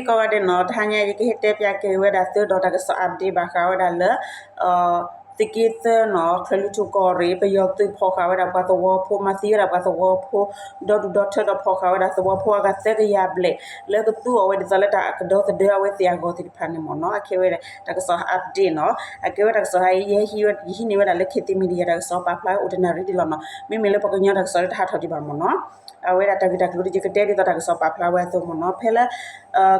ကိးဂၤဒဲးနီၤ, တဟါညါယကဟဲတဲပၠးက့ၤဝဲဒၣ်သုဒီးတၢ်ကစီၣ် update ဘၣ်ဃးဝဲဒၣ်လၢ သုးက့သၢနီၤ, ချၢၣ်လွံၢ်ထူၣ်ကီၢ်ရ့ၣ် ပယီၤသုးဖီၣ်ဃာ်ဝဲဒၣ်ပှၤသဝီဖိ, မၤသံဝဲဒၣ်ပှၤသဝီဖိ ဒီဒူၣ်ဒီထၢဒီးဖီၣ်ဃာ်ဝဲဒၣ်သဝီဖိအဂၤသၢကယၤဘျဲၣ် လၢကသူအီၤဝဲဒ်သိးလၢတၢ်ကဒီသဒၢအဝဲသ့ၣ်အဂီၢ်သ့ၣ်တဖၣ်န့ၣ်မ့ၢ်နီၤ. အခဲဝဲဒၣ်တၢ်ကစီၣ် update နီၤ. အကဲဝဲတၢ်ကစီၣ်ဟါအံၤ ယဟံးန့ၢ်ဝဲဒၣ်လၢ ခေတ်သစ် Media တၢ်ကစီၣ်ပာ်ဖျါအိၣ်တနၣ်ရံၣ်ဒံးလီၤနီၤ. မ့မ့ၢ်လၢပှၤကညီတၢ်ကစီၣ်လၢတဟးထီၣ်ဒံးဘၣ်မ့ၢ်နီၤ. အဝဲဒၣ်တၢ်ဂ့ၢ်တၢ်ကျိၤဒ်ယကတဲဒ်သိးတၢ်ကစီၣ်ပာ်ဖျါဝဲအသိးမ့ၢ်နီၤ, ဖဲလၢ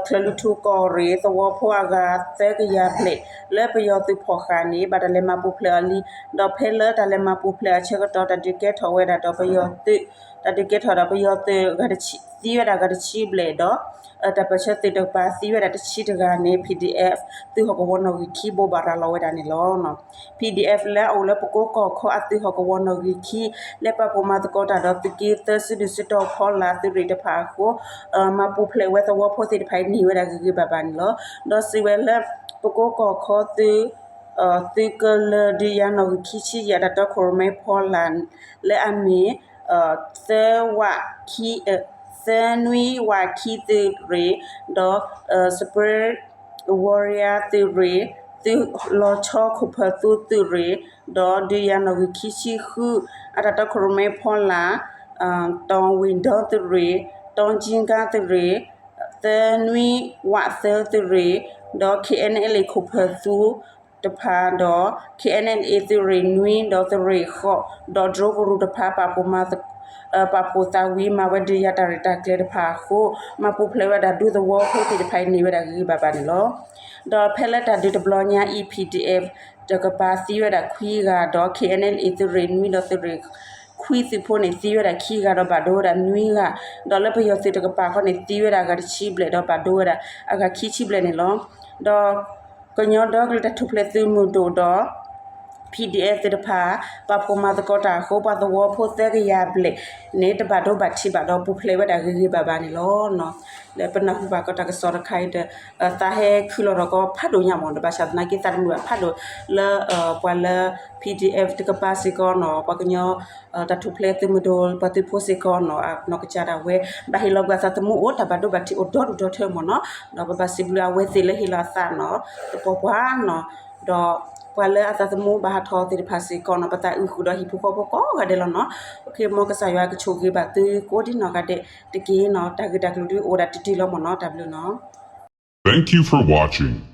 ချၢၣ်လွံၢ်ထူၣ်ကီၢ်ရ့ၣ် သဝီဖိအဂၤသၢကယၤဘျဲၣ် လၢပယီၤသုးဖီၣ်ဃာ်န့ၣ် ဘၣ်တၢ်လဲၤမၤပူၤဖျဲးအီၤလံ. ဒီးဖဲလၢတၢ်လဲၤမၤပူၤဖျဲးအဆၢကတီၢ် တၢ်ဒုးကဲထီၣ်ဝဲဒၣ်ဒီး ပယီၤသုး တၢ်ဒုးကဲထီၣ်ဒီးပယီၤသုး သံဝဲဒၣ်ဂၤတဆံဘျဲၣ်ဒီး တၢ်ပၢၢ်ဆၢသုးတကပၤသံဝဲဒၣ်တဆံတဂၤန့ၣ် PDF သုးဟီၣ်ကဝီၤနီၣ်ဂံၢ်ခံ ဘိးဘၣ်ရၤလီၤဝဲဒၣ်န့ၣ်လီၤ. PDF လၢအအိၣ်လၢပကိးကီၢ်ခီအသုးဟီၣ်ကဝီၤနီၣ်ဂံၢ်ခံ လၢပာ်ဖှိၣ်မၤသကိးတၢ်ဒီးသုးက့သၢစုဒုၣ်စုတီၤဖီလာ်သုးရ့ၣ်တဖၣ်အဃိ မၤပူၤဖျဲးဝဲသဝီဖိသ့ၣ်တဖၣ်အံၤန့ၢ်ဝဲဒၣ်ဂ့ၤဂ့ၤဘၣ်ဘၣ်န့ၣ်လီၤ. ဒီးစံးဝဲလၢ ပကိးကီၢ်ခီသုး သုးကလၢၤဒုးယၤနီၣ်ဂံၢ်ခံဆံယဲၢ် အတၢ်တီခိၣ်ရိၣ်မဲဖီလာ် လၢအမ့ၢ် သၢဝးခံ သၢနွံဝးခံသုးရ့ၣ် ဒီး Spring Warrior သုးရ့ၣ် သုးလီၤဆီခိၣ်ဖၢၣ်သူသုးရ့ၣ် ဒီးဒုးယၤနီၣ်ဂံၢ်ခံဆံဃု အတၢ်တီခိၣ်ရိၣ်မဲဖီလာ် တီဝ့ၢ်ဒီသုးရ့ၣ် တီကၠံကါသုးရ့ၣ် သၢနွံဝးသၢသုးရ့ၣ် ဒီး KNLA ခိၣ်ဖၢၣ်သူတဖၣ်ဒီး KNLA သုးရ့ၣ်နွံ ဒီးသုးရ့ၣ်ဃိး ဒီး drone ကရူၢ်တဖၣ် ပာ်ဖှိၣ်မၤ ပာ်ဖှိၣ်သးဝံၤမၤဝဲဒုးယၤတၢ်ရဲၣ်တၢ်ကျဲၤတဖၣ်အဃိ မၤပူၤဖျဲးဝဲဒၣ်ဒူသဝီဖိသ့ၣ်တဖၣ်အံၤန့ၢ်ဝဲဒၣ်ဂ့ၤဂ့ၤဘၣ်ဘၣ်န့ၣ်လီၤ. ဒီးဖဲလၢတၢ်ဒုးတဘျီညါအံၤ PDF တကပၤသံဝဲဒၣ်ခွံဂၤဒီး KNLA သုးရ့ၣ်နွံဒီးသုးရ့ၣ်ခွံသုးဖိန့ၣ် သံဝဲဒၣ်ခံဂၤဒီးဘၣ်ဒိဝဲဒၣ်နွံဂၤ, ဒီးလၢပယီၤသုးတကပၤဃီန့ၣ် သံဝဲဒၣ်အဂၤတဆံဘျဲၣ်ဒီးဘၣ်ဒိဝဲဒၣ်အဂၤခံဆံဘျဲၣ်န့ၣ်လီၤ. ဒီးကညီဒီကလုာ်တၢ်ထူၣ်ဖျဲးသုးမုၢ်ဒိၣ်ဒီး PDF သ့ၣ်တဖၣ် ပာ်ဖှိၣ်မၤသကိးတၢ်အဃိ ပှၤသဝီဖိသၢကယၤဘျဲၣ်န့ၣ် တဘၣ်ဒိဘၣ်ထံးဘၣ်ဒီးပူၤဖျဲးဝဲဒၣ်ဂ့ၤဂ့ၤဘၣ်ဘၣ်န့ၣ်လီၤ. လၢပနၢ်ဟူဘၣ်ကီးတၢ်ကစီၣ်တခါအံၤဒီး သးဟဲခုလီၤဒီးကီးဖးဒိၣ်ညါမ့ၢ်ဒီး ဘၣ်ဆၣ်သနာ်က့သးတမုာ်ဘၣ်ဖးဒိၣ်လၢ ပှၤလၢ PDF တကပၤစ့ၢ်ကီးနီၤ ပှၤကညီ တၢ်ထူၣ်ဖျဲးသုးမုၢ်ဒိၣ် ပှၤသုးဖိစ့ၢ်ကီးနီၤ အနီၢ်ကစၢ်ဒၣ်ဝဲ ဘၣ်ဟ့ၣ်လီၤကွံာ်အသးသမူအိၣ် တၢ်ဘၣ်ဒိဘၣ်ထံးအိၣ်ဒီဒူၣ်ဒီထၢမ့ၢ်နီၤ, ဒီးပဘၣ်စံးဘျုးအဝဲသ့ၣ်လၢဟ့ၣ်လီၤအသးနီၤ သပှၢ်ပှၢ်နီၤ, ဒီးပှၤလၢအသးသမူဘၣ်ဟးထီၣ်သ့ၣ်တဖၣ်စ့ၢ်ကီးနီၤ ပသးအုးဃုာ်ဒီးဟံၣ်ဖိဃီဖိကိးဂၤဒဲးလီၤနီၤ. မ်ကစၢ်ယွၤကဆိၣ်ဂ့ၤဘၣ်သုကိးဒံနီၢ်ဂၤဒဲးတက့ၢ်နီၤ. တၢ်ဂ့ၢ်တၢ်ကျိၤဒုးအိၣ်ဒၣ်တတုၤလီၤမ့ၢ်နီၤ. တၢ်ဘျုးနီၤ. Thank you for watching.